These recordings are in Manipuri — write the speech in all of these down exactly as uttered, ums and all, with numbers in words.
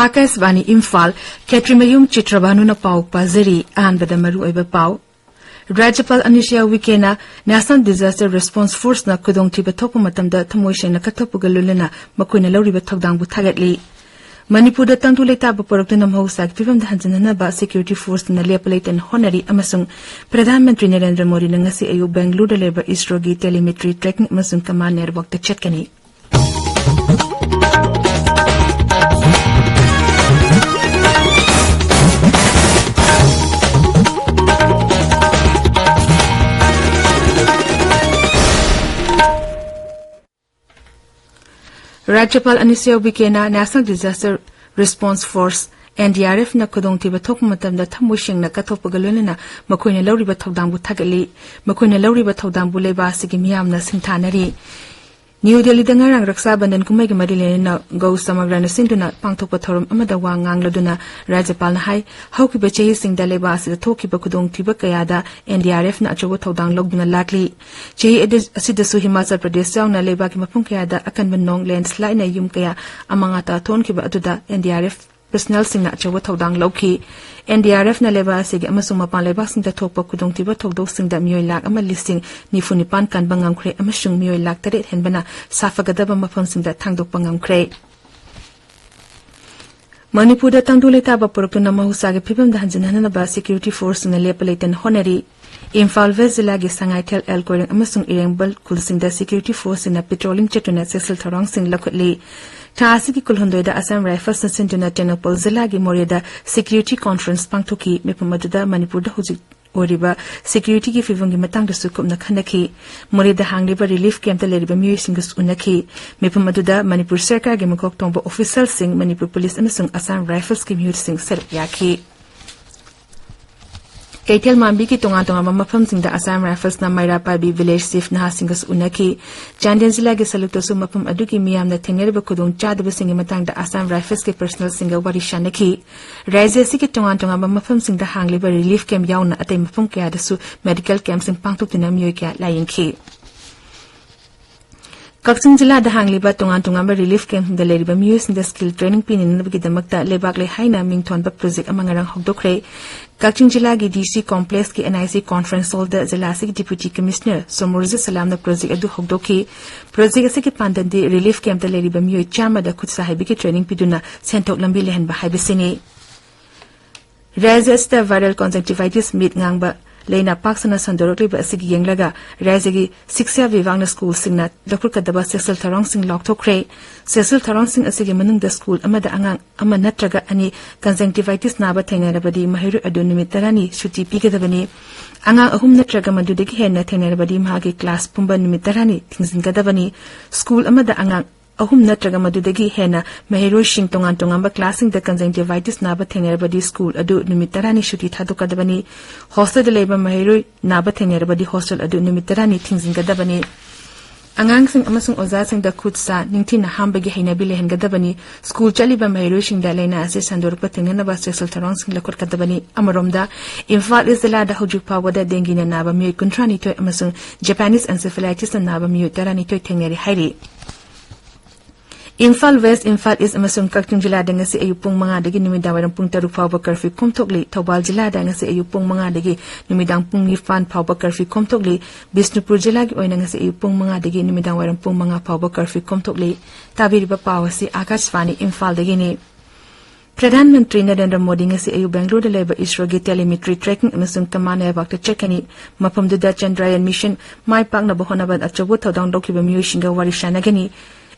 ꯑꯥꯀꯥꯁꯕꯥꯅꯤ ꯏꯝꯐꯥꯜ꯫ ꯈꯦꯇ꯭ꯔꯤꯃꯌꯨꯝ ꯆꯤꯇ꯭ꯔꯕꯥꯅꯨꯅ ꯄꯥꯎ ꯄꯥꯖꯔꯤ꯫ ꯑꯍꯥꯟꯕꯗ ꯃꯔꯨꯑꯣꯏꯕ ꯄꯥꯎ꯫ ꯔꯥꯖ꯭ꯌꯄꯥꯜ ꯑꯅꯨꯁ꯭ꯌꯥ ꯎꯏꯀꯦꯅ National Disaster Response Forceꯅ ꯈꯨꯗꯣꯡꯊꯤꯕ ꯊꯣꯛꯄ ꯃꯇꯝꯗ ꯊꯃꯣꯏ ꯁꯦꯡꯅ ꯀꯠꯊꯣꯛꯄꯒ ꯂꯣꯏꯅꯅ ꯃꯈꯣꯏꯅ ꯂꯧꯔꯤꯕ ꯊꯧꯗꯥꯡꯕꯨ ꯊꯥꯒꯠꯂꯤ꯫ ꯃꯅꯤꯄꯨꯔꯗ ꯇꯪꯗꯨ ꯂꯩꯇꯥꯕ ꯄꯨꯔꯛꯇꯨꯅ ꯃꯍꯧꯁꯥꯒꯤ ꯐꯤꯕꯝꯗ ꯍꯟꯖꯤꯟꯅꯅꯕ security forceꯅ ꯂꯦꯞꯄ ꯂꯩꯇꯅ ꯍꯣꯠꯅꯔꯤ ꯑꯃꯁꯨꯡ ꯄ꯭ꯔꯙꯥꯟ ꯃꯟꯇ꯭ꯔꯤ ꯅꯔꯦꯟꯗ꯭ꯔ ꯃꯣꯗꯤꯅ ꯉꯁꯤ ꯑꯌꯨꯛ ꯕꯦꯡꯒꯂꯨꯔꯨꯗ ꯂꯩꯕ ISROꯒꯤ telemetry tracking ꯑꯃꯁꯨꯡ command networkꯇ ꯆꯠꯀꯅꯤ꯫ ꯔꯥꯖ꯭ꯌꯄꯥꯜ ꯑꯅꯨꯁ꯭ꯌꯥ ꯎꯏꯀꯦꯅ National Disaster Response Force, NDRFꯅ ꯈꯨꯗꯣꯡꯊꯤꯕ ꯊꯣꯛꯄ ꯃꯇꯝꯗ ꯊꯃꯣꯏ ꯁꯦꯡꯅ ꯀꯠꯊꯣꯛꯄꯒ ꯂꯣꯏꯅꯅ ꯃꯈꯣꯏꯅ ꯂꯧꯔꯤꯕ ꯊꯧꯗꯥꯡꯕꯨ ꯊꯥꯒꯠꯂꯤ꯫ ꯃꯈꯣꯏꯅ ꯂꯧꯔꯤꯕ ꯊꯧꯗꯥꯡꯕꯨ ꯂꯩꯕꯥꯛ ꯑꯁꯤꯒꯤ ꯃꯤꯌꯥꯝꯅ ꯁꯤꯡꯊꯥꯅꯔꯤ꯫ ꯅ꯭ꯌꯨ ꯗꯦꯜꯂꯤꯗ ꯉꯔꯥꯡ ꯔꯛꯁꯥ ꯕꯟꯙꯟ ꯀꯨꯝꯍꯩꯒ ꯃꯔꯤ ꯂꯩꯅꯅ ꯒꯧ ꯁꯃꯒ꯭ꯔꯅ ꯁꯤꯟꯗꯨꯅ ꯄꯥꯡꯊꯣꯛꯄ ꯊꯧꯔꯝ ꯑꯃꯗ ꯋꯥ ꯉꯥꯡꯂꯗꯨꯅ ꯔꯥꯖ꯭ꯌꯄꯥꯜꯅ ꯍꯥꯏ, ꯍꯧꯈꯤꯕ ꯆꯍꯤꯁꯤꯡꯗ ꯂꯩꯕꯥꯛ ꯑꯁꯤꯗ ꯊꯣꯛꯈꯤꯕ ꯈꯨꯗꯣꯡꯊꯤꯕ ꯀꯌꯥꯗ NDRFꯅ ꯑꯆꯧꯕ ꯊꯧꯗꯥꯡ ꯂꯧꯗꯨꯅ ꯂꯥꯛꯂꯤ꯫ ꯆꯍꯤ ꯑꯗꯨ-, ꯑꯁꯤꯗꯁꯨ ꯍꯤꯃꯥꯆꯜ ꯄ꯭ꯔꯗꯦꯁ ꯌꯥꯎꯅ ꯂꯩꯕꯥꯛꯀꯤ ꯃꯐꯝ ꯀꯌꯥꯗ ꯑꯀꯟꯕ ꯅꯣꯡ landslideꯅ ꯌꯨꯝ ꯀꯌꯥ ꯑꯃꯥꯡ ꯑꯇꯥ ꯊꯣꯛꯍꯟꯈꯤꯕ ꯑꯗꯨꯗ NDRF personnelꯁꯤꯡꯅ ꯑꯆꯧꯕ ꯊꯧꯗꯥꯡ ꯂꯧꯈꯤ꯫ NDRFꯅ ꯂꯩꯕꯥꯛ ꯑꯁꯤꯒꯤ ꯑꯃꯁꯨꯡ ꯃꯄꯥꯟ ꯂꯩꯕꯥꯛꯁꯤꯡꯗ ꯊꯣꯛꯄ ꯈꯨꯗꯣꯡꯊꯤꯕ ꯊꯧꯗꯣꯛꯁꯤꯡꯗ ꯃꯤꯑꯣꯏ ꯂꯥꯈ ꯑꯃ ꯂꯤꯁꯤꯡ ꯅꯤꯐꯨ ꯅꯤꯄꯥꯟ ꯀꯟꯕ ꯉꯝꯈ꯭ꯔꯦ ꯑꯃꯁꯨꯡ ꯃꯤꯑꯣꯏ ꯂꯥꯈ ꯇꯔꯦꯠ ꯍꯦꯟꯕꯅ ꯁꯥꯐꯒꯗꯕ ꯃꯐꯝꯁꯤꯡꯗ ꯊꯥꯡꯗꯣꯛꯄ ꯉꯝꯈ꯭ꯔꯦ꯫ ꯃꯅꯤꯄꯨꯔꯗ ꯇꯪꯗꯨ ꯂꯩꯇꯥꯕ ꯄꯨꯔꯛꯇꯨꯅ ꯃꯍꯧꯁꯥꯒꯤ ꯐꯤꯕꯝꯗ ꯍꯟꯖꯤꯟꯍꯟꯅꯕ security forceꯁꯤꯡꯅ ꯂꯦꯞꯄ ꯂꯩꯇꯅ ꯍꯣꯠꯅꯔꯤ꯫ ꯏꯝꯐꯥꯜ West ꯖꯤꯂꯥꯒꯤ ꯁꯉꯥꯏꯊꯦꯜ, ꯑꯦꯜ ꯀꯣꯏꯔꯦꯡ ꯑꯃꯁꯨꯡ ꯏꯔꯦꯡꯕꯜ ꯈꯨꯜꯁꯤꯡꯗ security forceꯁꯤꯡꯅ patrolling ꯆꯠꯇꯨꯅ ꯆꯦꯛꯁꯤꯜ ꯊꯧꯔꯥꯡꯁꯤꯡ ꯂꯧꯈꯠꯂꯤ꯫ ꯊꯥ ꯑꯁꯤꯒꯤ ꯀꯨꯟꯍꯨꯝꯗꯣꯏꯗ Assam Riflesꯅ ꯁꯤꯟꯗꯨꯅ ꯇꯦꯡꯅꯧꯄꯜ ꯖꯤꯂꯥꯒꯤ ꯃꯣꯔꯦꯗ security conference ꯄꯥꯡꯊꯣꯛꯈꯤ꯫ ꯃꯤꯐꯝ ꯑꯗꯨꯗ ꯃꯅꯤꯄꯨꯔꯗ ꯍꯧꯖꯤꯛ ꯑꯣꯏꯔꯤꯕ securityꯒꯤ ꯐꯤꯕꯝꯒꯤ ꯃꯇꯥꯡꯗꯁꯨ ꯀꯨꯞꯅ ꯈꯟꯅꯈꯤ꯫ ꯃꯣꯔꯦꯗ ꯍꯥꯡꯂꯤꯕ relief campꯇ ꯂꯩꯔꯤꯕ ꯃꯤꯑꯣꯏꯁꯤꯡꯒꯁꯨ ꯎꯅꯈꯤ꯫ ꯃꯤꯐꯝ ꯑꯗꯨꯗ ꯃꯅꯤꯄꯨꯔ ꯁꯔꯀꯥꯔꯒꯤ ꯃꯀꯣꯛ ꯊꯣꯡꯕ officialꯁꯤꯡ, ꯃꯅꯤꯄꯨꯔ police ꯑꯃꯁꯨꯡ Assam Riflesꯀꯤ ꯃꯤꯑꯣꯏꯁꯤꯡ ꯁꯔꯨꯛ ꯌꯥꯈꯤ꯫ ꯀꯩꯊꯦꯜ ꯃꯥꯟꯕꯤꯒꯤ ꯇꯣꯉꯥꯟ ꯇꯣꯉꯥꯟꯕ ꯃꯐꯝꯁꯤꯡꯗ Assam Riflesꯅ ꯃꯩꯔꯥ ꯄꯥꯏꯕꯤ village chiefꯅꯍꯥꯁꯤꯡꯒꯁꯨ ꯎꯅꯈꯤ꯫ ꯆꯥꯟꯗꯦꯜ ꯖꯤꯂꯥꯒꯤ ꯁꯂꯨꯛꯇꯁꯨ ꯃꯐꯝ ꯑꯗꯨꯒꯤ ꯃꯤꯌꯥꯝꯅ ꯊꯦꯡꯅꯔꯤꯕ ꯈꯨꯗꯣꯡꯆꯥꯗꯕꯁꯤꯡꯒꯤ ꯃꯇꯥꯡꯗ Assam Riflesꯀꯤ personnelꯁꯤꯡꯒ ꯋꯥꯔꯤ ꯁꯥꯅꯈꯤ꯫ ꯔꯥꯖ꯭ꯌ ꯑꯁꯤꯒꯤ ꯇꯣꯉꯥꯟ ꯇꯣꯉꯥꯟꯕ ꯃꯐꯝꯁꯤꯡꯗ ꯍꯥꯡꯂꯤꯕ relief camp ꯌꯥꯎꯅ ꯑꯇꯩ ꯃꯐꯝ ꯀꯌꯥꯗꯁꯨ medical campꯁꯤꯡ ꯄꯥꯡꯊꯣꯛꯇꯨꯅ ꯃꯤꯑꯣꯏ ꯀꯌꯥ ꯂꯥꯌꯦꯡꯈꯤ꯫ ꯀꯛꯆꯤꯡ ꯖꯤꯂꯥꯗ ꯍꯥꯡꯂꯤꯕ ꯇꯣꯉꯥꯟ ꯇꯣꯉꯥꯟꯕ ꯔꯤꯂꯤꯐ ꯀꯦꯝꯞꯁꯤꯡꯗ ꯂꯩꯔꯤꯕ ꯃꯤꯑꯣꯏꯁꯤꯡꯗ ꯁ꯭ꯀꯤꯜ ꯇ꯭ꯔꯦꯅꯤꯡ ꯄꯤꯅꯅꯕꯒꯤꯗꯃꯛꯇ ꯂꯩꯕꯥꯛ ꯂꯩꯍꯥꯏꯅ ꯃꯤꯡꯊꯣꯟꯕ ꯄ꯭ꯔꯣꯖꯦꯛ ꯑꯃ ꯉꯔꯥꯡ ꯍꯧꯗꯣꯛꯈ꯭ꯔꯦ꯫ ꯀꯛꯆꯤꯡ ꯖꯤꯂꯥꯒꯤ ꯗꯤ ꯁꯤ ꯀꯣꯝꯄ꯭ꯂꯦꯛꯁꯀꯤ ꯑꯦꯟ ꯑꯥꯏ ꯁꯤ ꯀꯣꯟꯐ꯭ꯔꯦꯟꯁ ꯍꯣꯜꯗ ꯖꯤꯂꯥ ꯑꯁꯤꯒꯤ ꯗꯤꯄ꯭ꯌꯨꯇꯤ ꯀꯃꯤꯁꯅꯔ ꯁꯣꯃꯣꯔꯖꯤꯠ ꯁꯂꯥꯝꯅ ꯄ꯭ꯔꯣꯖꯦꯛ ꯑꯗꯨ ꯍꯧꯗꯣꯛꯈꯤ꯫ ꯄ꯭ꯔꯣꯖꯦꯛ ꯑꯁꯤꯒꯤ ꯄꯥꯟꯗꯝꯗꯤ ꯔꯤꯂꯤꯐ ꯀꯦꯝꯞꯇ ꯂꯩꯔꯤꯕ ꯃꯤꯑꯣꯏ ꯆꯥꯝꯃꯗ ꯈꯨꯠ ꯁꯥ ꯍꯩꯕꯒꯤ ꯇ꯭ꯔꯦꯅꯤꯡ ꯄꯤꯗꯨꯅ ꯁꯦꯟꯊꯣꯛ ꯂꯝꯕꯤ ꯂꯩꯍꯟꯕ ꯍꯥꯏꯕꯁꯤꯅꯤ꯫ ꯔꯥꯖ꯭ꯌ ꯑꯁꯤꯗ ꯚꯥꯏꯔꯦꯜ ꯀꯣꯟꯖꯪꯇꯤꯚꯥꯏꯇꯤꯁ ꯃꯤꯠ ꯉꯥꯡꯕ ꯂꯥꯏꯅꯥ ꯄꯥꯛ ꯁꯟꯅ ꯁꯟꯗꯣꯔꯛꯂꯤꯕ ꯑꯁꯤꯒꯤ ꯌꯦꯡꯂꯒ ꯔꯥꯖ꯭ꯌꯒꯤ ꯁꯤꯛꯁꯥ ꯚꯤꯚꯥꯒꯅ ꯁ꯭ꯀꯨꯜꯁꯤꯡꯅ ꯂꯧꯈꯠꯀꯗꯕ ꯆꯦꯛꯁꯤꯜ ꯊꯧꯔꯥꯡꯁꯤꯡ ꯂꯥꯎꯊꯣꯛꯈ꯭ꯔꯦ꯫ ꯆꯦꯛꯁꯤꯜ ꯊꯧꯔꯥꯡꯁꯤꯡ ꯑꯁꯤꯒꯤ ꯃꯅꯨꯡꯗ ꯁ꯭ꯀꯨꯜ ꯑꯃꯗ ꯑꯉꯥꯡ ꯑꯃ ꯅꯠꯇ꯭ꯔꯒ ꯑꯅꯤ ꯀꯟꯖꯪꯇꯤꯚꯥꯏꯇꯤꯁ ꯅꯥꯕ ꯊꯦꯡꯅꯔꯕꯗꯤ ꯃꯍꯩꯔꯣꯏ ꯑꯗꯨ ꯅꯨꯃꯤꯠ ꯇꯔꯥꯅꯤ ꯁꯨꯇꯤ ꯄꯤꯒꯗꯕꯅꯤ꯫ ꯑꯉꯥꯡ ꯑꯍꯨꯝ ꯅꯠꯇ꯭ꯔꯒ ꯃꯗꯨꯗꯒꯤ ꯍꯦꯟꯅ ꯊꯦꯡꯅꯔꯕꯗꯤ ꯃꯍꯥꯛꯀꯤ ꯀ꯭ꯂꯥꯁ ꯄꯨꯝꯕ ꯅꯨꯃꯤꯠ ꯇꯔꯥꯅꯤ ꯊꯤꯡꯖꯤꯟꯒꯗꯕꯅꯤ꯫ ꯁ꯭ꯀꯨꯜ ꯑꯃꯗ ꯑꯉꯥꯡ ꯑꯍꯨꯝ ꯅꯠꯇ꯭ꯔꯒ ꯃꯗꯨꯗꯒꯤ ꯍꯦꯟꯅ ꯃꯍꯩꯔꯣꯏꯁꯤꯡ ꯇꯣꯉꯥꯟ ꯇꯣꯉꯥꯟꯕ ꯀ꯭ꯂꯥꯁꯁꯤꯡꯗ ꯀꯟꯖꯪꯇꯤꯚꯥꯏꯇꯤꯁ ꯅꯥꯕ ꯊꯦꯡꯅꯔꯕꯗꯤ ꯁ꯭ꯀꯨꯜ ꯑꯗꯨ ꯅꯨꯃꯤꯠ ꯇꯔꯥꯅꯤ ꯁꯨꯇꯤ ꯊꯥꯗꯣꯛꯀꯗꯕꯅꯤ꯫ ꯍꯣꯁꯇꯦꯜꯗ ꯂꯩꯕ ꯃꯍꯩꯔꯣꯏ ꯅꯥꯕ ꯊꯦꯡꯅꯔꯕꯗꯤ ꯍꯣꯁꯇꯦꯜ ꯑꯗꯨ ꯅꯨꯃꯤꯠ ꯇꯔꯥꯅꯤ ꯊꯤꯡꯖꯤꯟꯒꯗꯕꯅꯤ꯫ ꯑꯉꯥꯡꯁꯤꯡ ꯑꯃꯁꯨꯡ ꯑꯣꯖꯥꯁꯤꯡꯗ ꯈꯨꯠ ꯁꯥ ꯅꯤꯡꯊꯤꯅ ꯍꯥꯝꯕꯒꯤ ꯍꯩꯅꯕꯤ ꯂꯩꯍꯟꯒꯗꯕꯅꯤ꯫ ꯁ꯭ꯀꯨꯜ ꯆꯠꯂꯤꯕ ꯃꯍꯩꯔꯣꯏꯁꯤꯡꯗ ꯂꯥꯏꯅꯥ ꯑꯁꯤ ꯁꯟꯗꯣꯔꯛꯄ ꯊꯤꯡꯅꯅꯕ ꯆꯦꯛꯁꯤꯜ ꯊꯧꯔꯥꯡꯁꯤꯡ ꯂꯧꯈꯠꯀꯗꯕꯅꯤ꯫ ꯑꯃꯔꯣꯝꯗ, ꯏꯝꯐꯥꯜ ꯏꯁ ꯖꯤꯂꯥꯗ ꯍꯧꯖꯤꯛ ꯐꯥꯎꯕꯗ ꯗꯦꯡꯒꯤꯅ ꯅꯥꯕ ꯃꯤꯑꯣꯏ ꯀꯨꯟꯊ꯭ꯔꯥ ꯅꯤꯊꯣꯏ ꯑꯃꯁꯨꯡ ꯖꯄꯥꯅꯤꯁ ꯑꯦꯟꯁꯦꯐꯦꯂꯥꯏꯇꯤꯁꯅ ꯅꯥꯕ ꯃꯤꯑꯣꯏ ꯇꯔꯥ ꯅꯤꯊꯣꯏ ꯊꯦꯡꯅꯔꯤ ꯍꯥꯏꯔꯤ꯫ ꯏꯝꯐꯥꯜ ꯋꯦꯁ, ꯏꯝꯐꯥꯜ ꯏꯁ ꯑꯃꯁꯨꯡ ꯀꯛꯆꯤꯡ ꯖꯤꯂꯥꯗ ꯉꯁꯤ ꯑꯌꯨꯛ ꯄꯨꯡ ꯃꯉꯥꯗꯒꯤ ꯅꯨꯃꯤꯗꯥꯡ ꯋꯥꯏꯔꯝ ꯄꯨꯡ ꯇꯔꯨꯛ ꯐꯥꯎꯕ ꯀꯔꯐ꯭ꯌꯨ ꯈꯣꯝꯊꯣꯛꯂꯤ꯫ ꯊꯧꯕꯥꯜ ꯖꯤꯂꯥꯗ ꯉꯁꯤ ꯑꯌꯨꯛ ꯄꯨꯡ ꯃꯉꯥꯗꯒꯤ ꯅꯨꯃꯤꯗꯥꯡ ꯄꯨꯡ ꯅꯤꯄꯥꯟ ꯐꯥꯎꯕ ꯀꯔꯐ꯭ꯌꯨ ꯈꯣꯝꯊꯣꯛꯂꯤ꯫ ꯕꯤꯁꯅꯨꯄꯨꯔ ꯖꯤꯂꯥꯒꯤ ꯑꯣꯏꯅ ꯉꯁꯤ ꯑꯌꯨꯛ ꯄꯨꯡ ꯃꯉꯥꯗꯒꯤ ꯅꯨꯃꯤꯗꯥꯡ ꯋꯥꯏꯔꯝ ꯄꯨꯡ ꯃꯉꯥ ꯐꯥꯎꯕ ꯀꯔꯐ꯭ꯌꯨ ꯈꯣꯝꯊꯣꯛꯂꯤ꯫ ꯇꯥꯕꯤꯔꯤꯕ ꯄꯥꯎ ꯑꯁꯤ ꯑꯥꯀꯥꯁꯕꯥꯅꯤ ꯏꯝꯐꯥꯜꯗꯒꯤꯅꯤ꯫ ꯄ꯭ꯔꯙꯥꯟ ꯃꯟꯇ꯭ꯔꯤ ꯅꯔꯦꯟꯗ꯭ꯔ ꯃꯣꯗꯤ ꯉꯁꯤ ꯑꯌꯨꯛ ꯕꯦꯡꯒꯂꯨꯔꯨꯗ ꯂꯩꯕ ꯏꯁꯔꯣꯒꯤ ꯇꯦꯂꯤꯃꯦꯇ꯭ꯔꯤ ꯇ꯭ꯔꯦꯀꯤꯡ ꯑꯃꯁꯨꯡ ꯀꯃꯥꯟ ꯂꯩꯕꯥꯛꯇ ꯆꯠꯀꯅꯤ꯫ ꯃꯐꯝꯗꯨꯗ ꯆꯟꯗ꯭ꯔꯌꯥꯟ ꯃꯤꯁꯟ ꯃꯥꯏ ꯄꯥꯛꯅꯕ ꯍꯣꯠꯅꯕꯗ ꯑꯆꯧꯕ ꯊꯧꯗꯥꯡ ꯂꯧꯈꯤꯕ ꯃꯤꯑꯣꯏꯁꯤꯡꯒ ꯋꯥꯔꯤ ꯁꯥꯟꯅꯒꯅꯤ꯫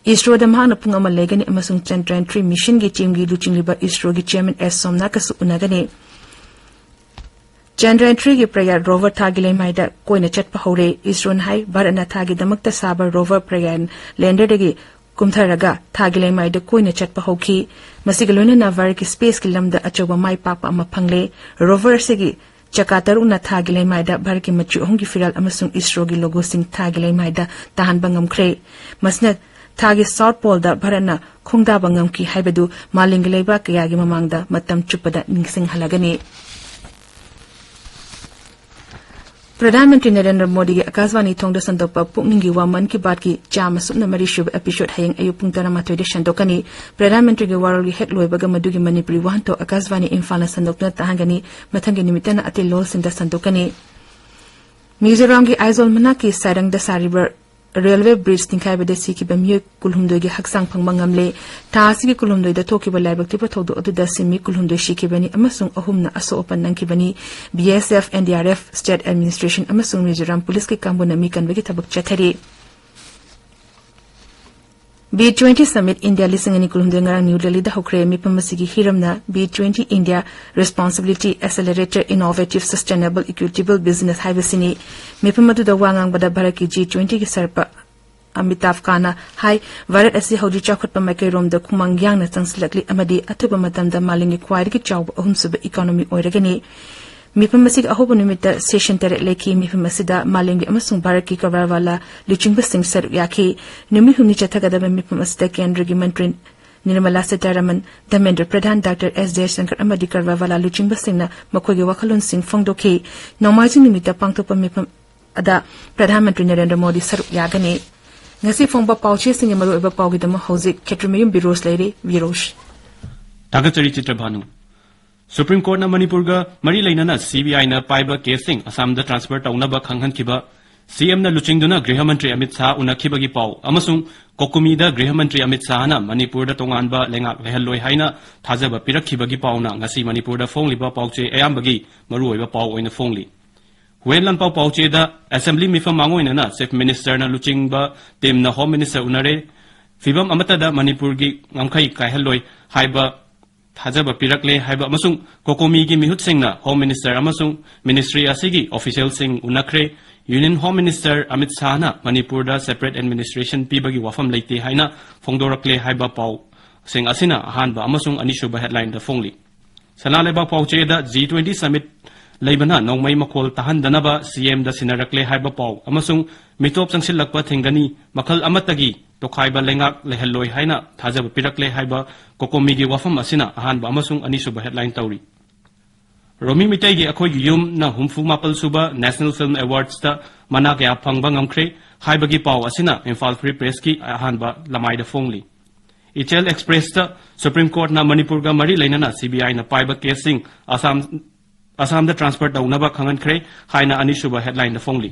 ꯏꯁꯔꯣꯗ ꯃꯍꯥꯛꯅ ꯄꯨꯡ ꯑꯃ ꯂꯩꯒꯅꯤ ꯑꯃꯁꯨꯡ ꯆꯟꯗ꯭ꯔꯌꯥꯟ ꯊ꯭ꯔꯤ ꯃꯤꯁꯟꯒꯤ ꯇꯤꯝꯒꯤ ꯂꯨꯆꯤꯡꯂꯤꯕ ꯏꯁꯔꯣꯒꯤ ꯆꯤꯌꯔꯃꯦꯟ ꯑꯦꯁ ꯁꯣꯝꯅꯥꯊꯀꯁꯨ ꯎꯅꯒꯅꯤ꯫ ꯆꯟꯗ꯭ꯔꯌꯥꯟ ꯊ꯭ꯔꯤꯒꯤ ꯄ꯭ꯔꯌꯥꯟ ꯔꯣꯚꯔ ꯊꯥꯒꯤ ꯂꯩꯃꯥꯏꯗ ꯀꯣꯏꯅ ꯆꯠꯄ ꯍꯧꯔꯦ꯫ ꯏꯁꯔꯣꯅ ꯍꯥꯏ, ꯚꯥꯔꯠꯅ ꯊꯥꯒꯤꯗꯃꯛꯇ ꯁꯥꯕ ꯔꯣꯚꯔ ꯄ꯭ꯔꯌꯥꯟ ꯂꯦꯟꯗꯔꯗꯒꯤ ꯀꯨꯝꯊꯔꯒ ꯊꯥꯒꯤ ꯂꯩꯃꯥꯏꯗ ꯀꯣꯏꯅ ꯆꯠꯄ ꯍꯧꯈꯤ꯫ ꯃꯁꯤꯒ ꯂꯣꯏꯅꯅ ꯚꯥꯔꯠꯀꯤ ꯁ꯭ꯄꯦꯁꯀꯤ ꯂꯝꯗ ꯑꯆꯧꯕ ꯃꯥꯏ ꯄꯥꯛꯄ ꯑꯃ ꯐꯪꯂꯦ꯫ ꯔꯣꯚꯔ ꯑꯁꯤꯒꯤ ꯆꯀꯥ ꯇꯔꯨꯛꯅ ꯊꯥꯒꯤ ꯂꯩꯃꯥꯏꯗ ꯚꯥꯔꯠꯀꯤ ꯃꯆꯨ ꯑꯍꯨꯝꯒꯤ ꯐꯤꯔꯥꯜ ꯑꯃꯁꯨꯡ ꯏꯁꯔꯣꯒꯤ ꯂꯣꯒꯣꯁꯤꯡ ꯊꯥꯒꯤ ꯂꯩꯃꯥꯏꯗ ꯇꯥꯍꯟꯕ ꯉꯝꯈ꯭ꯔꯦ꯫ ꯃꯁꯤꯅ ꯊꯥꯒꯤ ꯁꯥꯎꯠ ꯄꯣꯜꯗ ꯚꯥꯔꯠꯅ ꯈꯣꯡꯗꯥꯕ ꯉꯝꯈꯤ ꯍꯥꯏꯕꯗꯨ ꯃꯥꯂꯦꯝꯒꯤ ꯂꯩꯕꯥꯛ ꯀꯌꯥꯒꯤ ꯃꯃꯥꯡꯗ ꯃꯇꯝ ꯆꯨꯞꯄꯗ ꯅꯤꯡꯁꯤꯡꯍꯜꯂꯒꯅꯤ꯫ ꯄ꯭ꯔꯙꯥꯟ ꯃꯟꯇ꯭ꯔꯤ ꯅꯔꯦꯟꯗ꯭ꯔ ꯃꯣꯗꯤꯒꯤ ꯑꯀꯥꯁꯕꯥꯅꯤ ꯊꯣꯡꯗ ꯁꯟꯗꯣꯛꯄ ꯄꯨꯛꯅꯤꯡꯒꯤ ꯋꯥꯃꯟ ꯀꯤ ꯕꯥꯠꯀꯤ ꯆꯥꯝꯃ ꯁꯨꯞꯅ ꯃꯔꯤ ꯁꯨꯕ episode ꯍꯌꯦꯡ ꯑꯌꯨꯛ ꯄꯨꯡ ꯇꯔꯥꯃꯥꯊꯣꯏꯗ ꯁꯟꯗꯣꯛꯀꯅꯤ꯫ ꯄ꯭ꯔꯙꯥꯟ ꯃꯟꯇ꯭ꯔꯤꯒꯤ ꯋꯥꯔꯣꯜꯒꯤ ꯍꯦꯛ ꯂꯣꯏꯕꯒ ꯃꯗꯨꯒꯤ ꯃꯅꯤꯄꯨꯔꯤ ꯋꯥꯍꯟꯊꯣꯛ ꯑꯀꯥꯁꯕꯥꯅꯤ ꯏꯝꯐꯥꯜꯅ ꯁꯟꯗꯣꯛꯇꯨꯅ ꯇꯥꯍꯟꯒꯅꯤ꯫ ꯃꯊꯪꯒꯤ ꯅꯨꯃꯤꯠꯇꯅ ꯑꯇꯩ ꯂꯣꯜꯁꯤꯡꯗ ꯁꯟꯗꯣꯛꯀꯅꯤ꯫ ꯃꯤꯖꯣꯔꯥꯝꯒꯤ ꯑꯥꯏꯖꯣꯜ ꯃꯅꯥꯛꯀꯤ ꯁꯥꯏꯔꯪꯗ ꯁꯥꯔꯤꯕ ꯔꯦꯜꯋꯦ ꯕ꯭ꯔꯤꯖ ꯅꯤꯡꯈꯥꯏꯕꯗ ꯁꯤꯈꯤꯕ ꯃꯤꯑꯣꯏ ꯀꯨꯟꯍꯨꯝꯗꯣꯏꯒꯤ ꯍꯛꯆꯥꯡ ꯐꯪꯕ ꯉꯝꯂꯦ꯫ ꯊꯥ ꯑꯁꯤꯒꯤ ꯀꯨꯟꯍꯨꯝꯗꯣꯏꯗ ꯊꯣꯛꯈꯤꯕ ꯂꯥꯏꯕꯛ ꯊꯤꯕ ꯊꯧꯗꯣꯛ ꯑꯗꯨꯗ ꯁꯤꯟꯃꯤ ꯀꯨꯟꯍꯨꯝꯗꯣꯏ ꯁꯤꯈꯤꯕꯅꯤ ꯑꯃꯁꯨꯡ ꯑꯍꯨꯝꯅ ꯑꯁꯣꯛ ꯑꯄꯟ ꯅꯪꯈꯤꯕꯅꯤ꯫ B S F, N D R F, state administration ꯑꯃꯁꯨꯡ ꯃꯤꯖꯣꯔꯥꯝ ꯄꯨꯂꯤꯁꯀꯤ ꯀꯥꯡꯕꯨꯅ ꯃꯤ ꯀꯟꯕꯒꯤ ꯊꯕꯛ ꯆꯠꯊꯔꯤ꯫ B twenty Summit India ꯂꯤꯁꯤꯡ ꯑꯅꯤ ꯀꯨꯟꯍꯨꯝꯗꯣꯏ ꯉꯔꯥꯡ ꯅ꯭ꯌꯨ ꯗꯦꯜꯂꯤꯗ ꯍꯧꯈ꯭ꯔꯦ꯫ ꯃꯤꯐꯝ ꯑꯁꯤꯒꯤ ꯍꯤꯔꯝꯅ B twenty India Responsibility Accelerator Innovative Sustainable Equitable Business ꯍꯥꯏꯕꯁꯤꯅꯤ꯫ ꯃꯤꯐꯝ ꯑꯗꯨꯗ ꯋꯥ ꯉꯥꯡꯕꯗ ꯚꯥꯔꯠꯀꯤ G twenty ꯒꯤ ꯁꯔꯄ ꯑꯃꯤꯇꯥꯚ ꯀꯥꯟꯅ ꯍꯥꯏ, ꯚꯥꯔꯠ ꯑꯁꯤ ꯍꯧꯖꯤꯛ ꯆꯥꯎꯈꯠꯄ ꯃꯥꯏꯀꯩꯔꯣꯝꯗ ꯈꯨꯃꯥꯡ ꯌꯥꯡꯅ ꯆꯪꯁꯤꯜꯂꯛꯂꯤ ꯑꯃꯗꯤ ꯑꯊꯨꯕ ꯃꯇꯝꯗ ꯃꯥꯂꯦꯝꯒꯤ ꯈ꯭ꯋꯥꯏꯗꯒꯤ ꯆꯥꯎꯕ ꯑꯍꯨꯝꯁꯨꯕ economy ꯑꯣꯏꯔꯒꯅꯤ꯫ ꯃꯤꯐꯝ ꯑꯁꯤꯒꯤ ꯑꯍꯧꯕ ꯅꯨꯃꯤꯠꯇ session ꯇꯔꯦꯠ ꯂꯩꯈꯤ꯫ ꯃꯤꯐꯝ ꯑꯁꯤꯗ ꯃꯥꯂꯦꯝꯒꯤ ꯑꯃꯁꯨꯡ ꯚꯥꯔꯠꯀꯤ ꯀꯔꯕꯥꯔ ꯋꯥꯂꯥ ꯂꯨꯆꯤꯡꯕꯁꯤꯡ ꯁꯔꯨꯛ ꯌꯥꯈꯤ꯫ ꯅꯨꯃꯤꯠ ꯍꯨꯝꯅꯤ ꯆꯠꯊꯒꯗꯕ ꯃꯤꯐꯝ ꯑꯁꯤꯗ ꯀꯦꯟꯗ꯭ꯔꯒꯤ ꯃꯟꯇ꯭ꯔꯤ ꯅꯤꯔꯃꯂꯥ ꯁꯤꯇꯥꯔꯥꯃꯟ, ꯙꯔꯃꯦꯟꯗ꯭ꯔ ꯄ꯭ꯔꯙꯥꯟ, ꯗꯥꯛꯇꯔ ꯑꯦꯁ ꯖꯌꯁꯪꯀꯔ ꯑꯃꯗꯤ ꯀꯔꯕꯥꯔ ꯋꯥꯂꯥ ꯂꯨꯆꯤꯡꯕꯁꯤꯡꯅ ꯃꯈꯣꯏꯒꯤ ꯋꯥꯈꯜꯂꯣꯟꯁꯤꯡ ꯐꯣꯡꯗꯣꯛꯈꯤ꯫ ꯅꯣꯡꯃꯥꯏꯖꯤꯡ ꯅꯨꯃꯤꯠꯇ ꯄꯥꯡꯊꯣꯛꯄ ꯃꯤꯐꯝ ꯑꯗ ꯄ꯭ꯔꯙꯥꯟ ꯃꯟꯇ꯭ꯔꯤ ꯅꯔꯦꯟꯗ꯭ꯔ ꯃꯣꯗꯤ ꯁꯔꯨꯛ ꯌꯥꯒꯅꯤ꯫ ꯉꯁꯤ ꯐꯣꯡꯕ ꯄꯥꯎꯆꯦꯁꯤꯡꯒꯤ ꯃꯔꯨꯑꯣꯏꯕ ꯄꯥꯎꯒꯤꯗꯃꯛ ꯍꯧꯖꯤꯛ ꯈꯦꯇ꯭ꯔꯤꯃꯌꯨꯝ ꯕꯤꯔꯣꯖ ꯂꯩꯔꯤ꯫ ꯕꯤꯔꯣꯖ꯫ ꯊꯥꯒꯠꯆꯔꯤ ꯆꯤꯇ꯭ꯔꯚꯥꯅꯨ꯫ ꯁꯨꯄ꯭ꯔꯤꯝ ꯀꯣꯔꯠꯅ ꯃꯅꯤꯄꯨꯔꯒ ꯃꯔꯤ ꯂꯩꯅꯅ C B I ꯅ ꯄꯥꯏꯕ ꯀꯦꯁꯁꯤꯡ ꯑꯁꯥꯝꯗ transfer ꯇꯧꯅꯕ ꯈꯪꯍꯟꯈꯤꯕ, C M ꯅ ꯂꯨꯆꯤꯡꯗꯨꯅ ꯒ꯭ꯔꯤꯍ ꯃꯟꯇ꯭ꯔꯤ ꯑꯃꯤꯠ ꯁꯥꯍ ꯎꯅꯈꯤꯕꯒꯤ ꯄꯥꯎ ꯑꯃꯁꯨꯡ ꯀꯣꯀꯨꯃꯤꯗ ꯒ꯭ꯔꯤꯍ ꯃꯟꯇ꯭ꯔꯤ ꯑꯃꯤꯠ ꯁꯥꯍꯅ ꯃꯅꯤꯄꯨꯔꯗ ꯇꯣꯉꯥꯟꯕ ꯂꯩꯉꯥꯛ ꯂꯩꯍꯜꯂꯣꯏ ꯍꯥꯏꯅ ꯊꯥꯖꯕ ꯄꯤꯔꯛꯈꯤꯕꯒꯤ ꯄꯥꯎꯅ ꯉꯁꯤ ꯃꯅꯤꯄꯨꯔꯗ ꯐꯣꯡꯂꯤꯕ ꯄꯥꯎꯆꯦ ꯑꯌꯥꯝꯕꯒꯤ ꯃꯔꯨꯑꯣꯏꯕ ꯄꯥꯎ ꯑꯣꯏꯅ ꯐꯣꯡꯂꯤ꯫ ꯍꯨꯋꯦꯟ ꯂꯥꯟꯄꯥꯎ ꯄꯥꯎꯆꯦꯗ Assembly ꯃꯤꯐꯝ ꯃꯥꯡꯑꯣꯏꯅꯅ Chief Minister ꯅ ꯂꯨꯆꯤꯡꯕ team ꯅ Home Minister ꯎꯅꯔꯦ꯫ ꯐꯤꯚꯝ ꯑꯃꯠꯇꯗ ꯃꯅꯤꯄꯨꯔꯒꯤ ꯉꯝꯈꯩ ꯀꯥꯏꯍꯜꯂꯣꯏ ꯍꯥꯏꯕ ꯊꯥꯖꯕ ꯄꯤꯔꯛꯂꯦ ꯍꯥꯏꯕ ꯑꯃꯁꯨꯡ ꯀꯣꯀꯣꯃꯤꯒꯤ ꯃꯤꯍꯨꯠꯁꯤꯡꯅ Home Minister ꯑꯃꯁꯨꯡ ministry ꯑꯁꯤꯒꯤ officialꯁꯤꯡ ꯎꯅꯈ꯭ꯔꯦ꯫ Union Home Minister ꯑꯃꯤꯠ ꯁꯥꯍꯅ ꯃꯅꯤꯄꯨꯔꯗ separate administration ꯄꯤꯕꯒꯤ ꯋꯥꯐꯝ ꯂꯩꯇꯦ ꯍꯥꯏꯅ ꯐꯣꯡꯗꯣꯔꯛꯂꯦ ꯍꯥꯏꯕ ꯄꯥꯎꯁꯤꯡ ꯑꯁꯤꯅ ꯑꯍꯥꯟꯕ ꯑꯃꯁꯨꯡ ꯑꯅꯤꯁꯨꯕ headlineꯗ ꯐꯣꯡꯂꯤ꯫ ꯁꯅꯥ ꯂꯩꯕꯥꯛ ꯄꯥꯎꯆꯦꯗ G twenty Summit ꯂꯩꯕꯅ ꯅꯣꯡꯃꯩ ꯃꯈꯣꯜ ꯇꯥꯍꯟꯗꯅꯕ C M ꯗ ꯁꯤꯟꯅꯔꯛꯂꯦ ꯍꯥꯏꯕ ꯄꯥꯎ ꯑꯃꯁꯨꯡ ꯃꯤꯇꯣꯞ ꯆꯪꯁꯤꯜꯂꯛꯄ ꯊꯤꯡꯒꯅꯤ, ꯃꯈꯜ ꯑꯃꯠꯇꯒꯤ ꯇꯣꯈꯥꯏꯕ ꯂꯩꯉꯥꯛ ꯂꯩꯍꯜꯂꯣꯏ ꯍꯥꯏꯅ ꯊꯥꯖꯕ ꯄꯤꯔꯛꯂꯦ ꯍꯥꯏꯕ ꯀꯣꯀꯣꯃꯤꯒꯤ ꯋꯥꯐꯝ ꯑꯁꯤꯅ ꯑꯍꯥꯟꯕ ꯑꯃꯁꯨꯡ ꯑꯅꯤꯁꯨꯕ headline ꯇꯧꯔꯤ꯫ ꯔꯣꯃꯤ ꯃꯤꯇꯩꯒꯤ ꯑꯩꯈꯣꯏꯒꯤ ꯌꯨꯝꯅ ꯍꯨꯝꯐꯨ ꯃꯥꯄꯜ ꯁꯨꯕ National Film Awardsꯇ ꯃꯅꯥ ꯀꯌꯥ ꯐꯪꯕ ꯉꯝꯈ꯭ꯔꯦ ꯍꯥꯏꯕꯒꯤ ꯄꯥꯎ ꯑꯁꯤꯅ ꯏꯝꯐꯥꯜ Free Pressꯀꯤ ꯑꯍꯥꯟꯕ ꯂꯃꯥꯏꯗ ꯐꯣꯡꯂꯤ꯫ ꯏꯆꯦꯜ Expressꯇ Supreme Courtꯅ ꯃꯅꯤꯄꯨꯔꯒ ꯃꯔꯤ ꯂꯩꯅꯅ CBIꯅ ꯄꯥꯏꯕ caseꯁꯤꯡ ꯑꯁꯥꯝ, ꯑꯁꯥꯝꯗ transfer ꯇꯧꯅꯕ ꯈꯪꯍꯟꯈ꯭ꯔꯦ ꯍꯥꯏꯅ ꯑꯅꯤꯁꯨꯕ headlineꯗ ꯐꯣꯡꯂꯤ꯫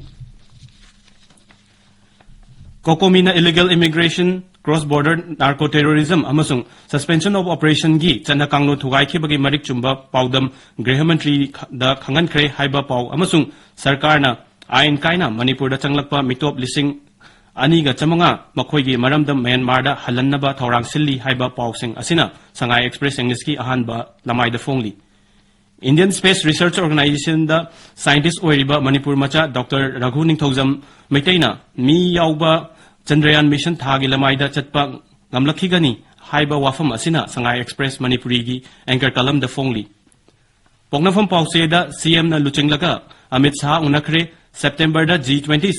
ꯀꯣꯀꯣꯃꯤꯅ illegal immigration, cross border narco terrorism ꯑꯃꯁꯨꯡ suspension of operationꯒꯤ ꯆꯠꯅ ꯀꯥꯡꯂꯣꯟ ꯊꯨꯒꯥꯏꯈꯤꯕꯒꯤ ꯃꯔꯤꯛ ꯆꯨꯝꯕ ꯄꯥꯎꯗꯝ ꯒ꯭ꯔꯤꯍ ꯃꯟꯇ꯭ꯔꯤꯗ ꯈꯪꯍꯟꯈ꯭ꯔꯦ ꯍꯥꯏꯕ ꯄꯥꯎ ꯑꯃꯁꯨꯡ ꯁꯔꯀꯥꯔꯅ ꯑꯥꯏꯟ ꯀꯥꯏꯅ ꯃꯅꯤꯄꯨꯔꯗ ꯆꯪꯂꯛꯄ ꯃꯤꯇꯣꯞ ꯂꯤꯁꯤꯡ ꯑꯅꯤꯒ ꯆꯥꯃꯉꯥ ꯃꯈꯣꯏꯒꯤ ꯃꯔꯝꯗ ꯃ꯭ꯌꯥꯟꯃꯥꯔꯗ ꯍꯜꯍꯟꯅꯕ ꯊꯧꯔꯥꯡ ꯁꯤꯜꯂꯤ ꯍꯥꯏꯕ ꯄꯥꯎꯁꯤꯡ ꯑꯁꯤꯅ ꯁꯉꯥꯏ Express Englishꯀꯤ ꯑꯍꯥꯟꯕ ꯂꯃꯥꯏꯗ ꯐꯣꯡꯂꯤ꯫ Indian Space Research Organizationꯗ scientist ꯑꯣꯏꯔꯤꯕ ꯃꯅꯤꯄꯨꯔ ꯃꯆꯥ Doctor ꯔꯘꯨ ꯅꯤꯡꯊꯧꯖꯝ ꯃꯩꯇꯩꯅ ꯃꯤ ꯌꯥꯎꯕ ꯆꯟꯗ꯭ꯔꯌꯥꯟ mission ꯊꯥꯒꯤ ꯂꯃꯥꯏꯗ ꯆꯠꯄ ꯉꯝꯂꯛꯈꯤꯒꯅꯤ ꯍꯥꯏꯕ ꯋꯥꯐꯝ ꯑꯁꯤꯅ ꯁꯉꯥꯏ Express ꯃꯅꯤꯄꯨꯔꯤꯒꯤ anchor columnꯗ ꯐꯣꯡꯂꯤ꯫ ꯄꯣꯛꯅꯐꯝ ꯄꯥꯎꯆꯦꯗ CMꯅ ꯂꯨꯆꯤꯡꯂꯒ Amit Shah ꯎꯅꯈ꯭ꯔꯦ꯫ Septemberꯗ G twenty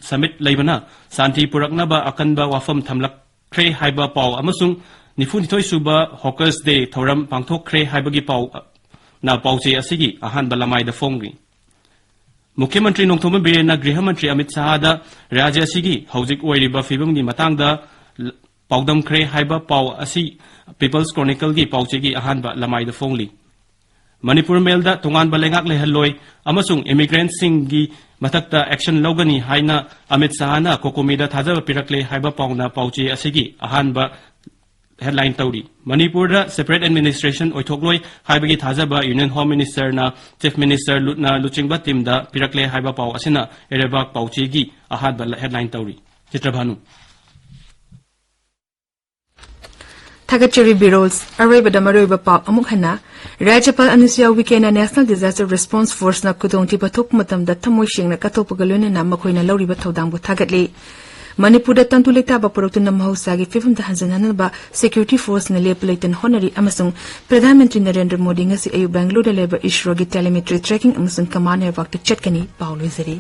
summit ꯂꯩꯕꯅ ꯁꯥꯟꯇꯤ ꯄꯨꯔꯛꯅꯕ ꯑꯀꯟꯕ ꯋꯥꯐꯝ ꯊꯝꯂꯛꯈ꯭ꯔꯦ ꯍꯥꯏꯕ ꯄꯥꯎ ꯑꯃꯁꯨꯡ ꯅꯤꯐꯨꯅꯤꯊꯣꯏ ꯁꯨꯕ Hawkers Day ꯊꯧꯔꯝ ꯄꯥꯡꯊꯣꯛꯈ꯭ꯔꯦ ꯍꯥꯏꯕꯒꯤ ꯄꯥꯎꯅ ꯄꯥꯎꯆꯦ ꯑꯁꯤꯒꯤ ꯑꯍꯥꯟꯕ ꯂꯃꯥꯏꯗ ꯐꯣꯡꯂꯤ꯫ ꯃꯨꯈ꯭ꯌ ꯃꯟꯇ꯭ꯔꯤ ꯅꯣꯡꯊꯣꯝꯕꯝ ꯕꯤꯔꯦꯟꯅ ꯒ꯭ꯔꯤꯍ ꯃꯟꯇ꯭ꯔꯤ ꯑꯃꯤꯠ ꯁꯥꯍꯗ ꯔꯥꯖ꯭ꯌ ꯑꯁꯤꯒꯤ ꯍꯧꯖꯤꯛ ꯑꯣꯏꯔꯤꯕ ꯐꯤꯕꯝꯒꯤ ꯃꯇꯥꯡꯗ ꯄꯥꯎꯗꯝꯈ꯭ꯔꯦ ꯍꯥꯏꯕ ꯄꯥꯎ ꯑꯁꯤ People's Chronicleꯒꯤ ꯄꯥꯎꯆꯦꯒꯤ ꯑꯍꯥꯟꯕ ꯂꯃꯥꯏꯗ ꯐꯣꯡꯂꯤ꯫ ꯃꯅꯤꯄꯨꯔ ꯃꯦꯜꯗ ꯇꯣꯉꯥꯟꯕ ꯂꯩꯉꯥꯛ ꯂꯩꯍꯜꯂꯣꯏ ꯑꯃꯁꯨꯡ immigrantꯁꯤꯡꯒꯤ ꯃꯊꯛꯇ action ꯂꯧꯒꯅꯤ ꯍꯥꯏꯅ ꯑꯃꯤꯠ ꯁꯥꯍꯅ ꯀꯣꯀꯣꯃꯤꯗ ꯊꯥꯖꯕ ꯄꯤꯔꯛꯂꯦ ꯍꯥꯏꯕ ꯄꯥꯎꯅ ꯄꯥꯎꯆꯦ ꯑꯁꯤꯒꯤ ꯑꯍꯥꯟꯕ headline ꯇꯧꯔꯤ꯫ ꯃꯅꯤꯄꯨꯔꯗ separate administration ꯑꯣꯏꯊꯣꯛꯂꯣꯏ ꯍꯥꯏꯕꯒꯤ ꯊꯥꯖꯕ Union Home Ministerꯅ Chief Minister ꯂꯨꯠꯅ ꯂꯨꯆꯤꯡꯕ teamꯗ ꯄꯤꯔꯛꯂꯦ ꯍꯥꯏꯕ ꯄꯥꯎ ꯑꯁꯤꯅ ꯏꯔꯩꯕꯥꯛ ꯄꯥꯎꯆꯦꯒꯤ ꯑꯍꯥꯟꯕ headline ꯇꯧꯔꯤ꯫ ꯆꯤꯇ꯭ꯔꯚꯥꯅꯨ꯫ ꯊꯥꯒꯠꯆꯔꯤ ꯕꯤꯔꯣꯜꯁ꯫ ꯑꯔꯣꯏꯕꯗ ꯃꯔꯨꯑꯣꯏꯕ ꯄꯥꯎ ꯑꯃꯨꯛ ꯍꯟꯅ꯫ ꯔꯥꯖ꯭ꯌꯄꯥꯜ ꯑꯅꯨꯁꯨꯌꯥ ꯎꯏꯀꯦꯅ National Disaster Response Forceꯅ ꯈꯨꯗꯣꯡꯊꯤꯕ ꯊꯣꯛꯄ ꯃꯇꯝꯗ ꯊꯃꯣꯏ ꯁꯦꯡꯅ ꯀꯠꯊꯣꯛꯄꯒ ꯂꯣꯏꯅꯅ ꯃꯈꯣꯏꯅ ꯂꯧꯔꯤꯕ ꯊꯧꯗꯥꯡꯕꯨ ꯊꯥꯒꯠꯂꯤ꯫ ꯃꯅꯤꯄꯨꯔꯗ ꯇꯪꯗꯨ ꯂꯩꯇꯥꯕ ꯄꯨꯔꯛꯇꯨꯅ ꯃꯍꯧꯁꯥꯒꯤ ꯐꯤꯕꯝꯗ ꯍꯟꯖꯤꯟꯍꯟꯅꯕ security forceꯅ ꯂꯦꯞꯄ ꯂꯩꯇꯅ ꯍꯣꯠꯅꯔꯤ ꯑꯃꯁꯨꯡ ꯄ꯭ꯔꯙꯥꯟ ꯃꯟꯇ꯭ꯔꯤ ꯅꯔꯦꯟꯗ꯭ꯔ ꯃꯣꯗꯤ ꯉꯁꯤ ꯑꯌꯨꯛ ꯕꯦꯡꯒꯂꯨꯔꯨꯗ ꯂꯩꯕ ꯏꯁꯔꯣꯒꯤ telemetry tracking ꯑꯃꯁꯨꯡ command networkꯇ ꯆꯠꯀꯅꯤ꯫ ꯄꯥꯎ ꯂꯣꯏꯖꯔꯦ꯫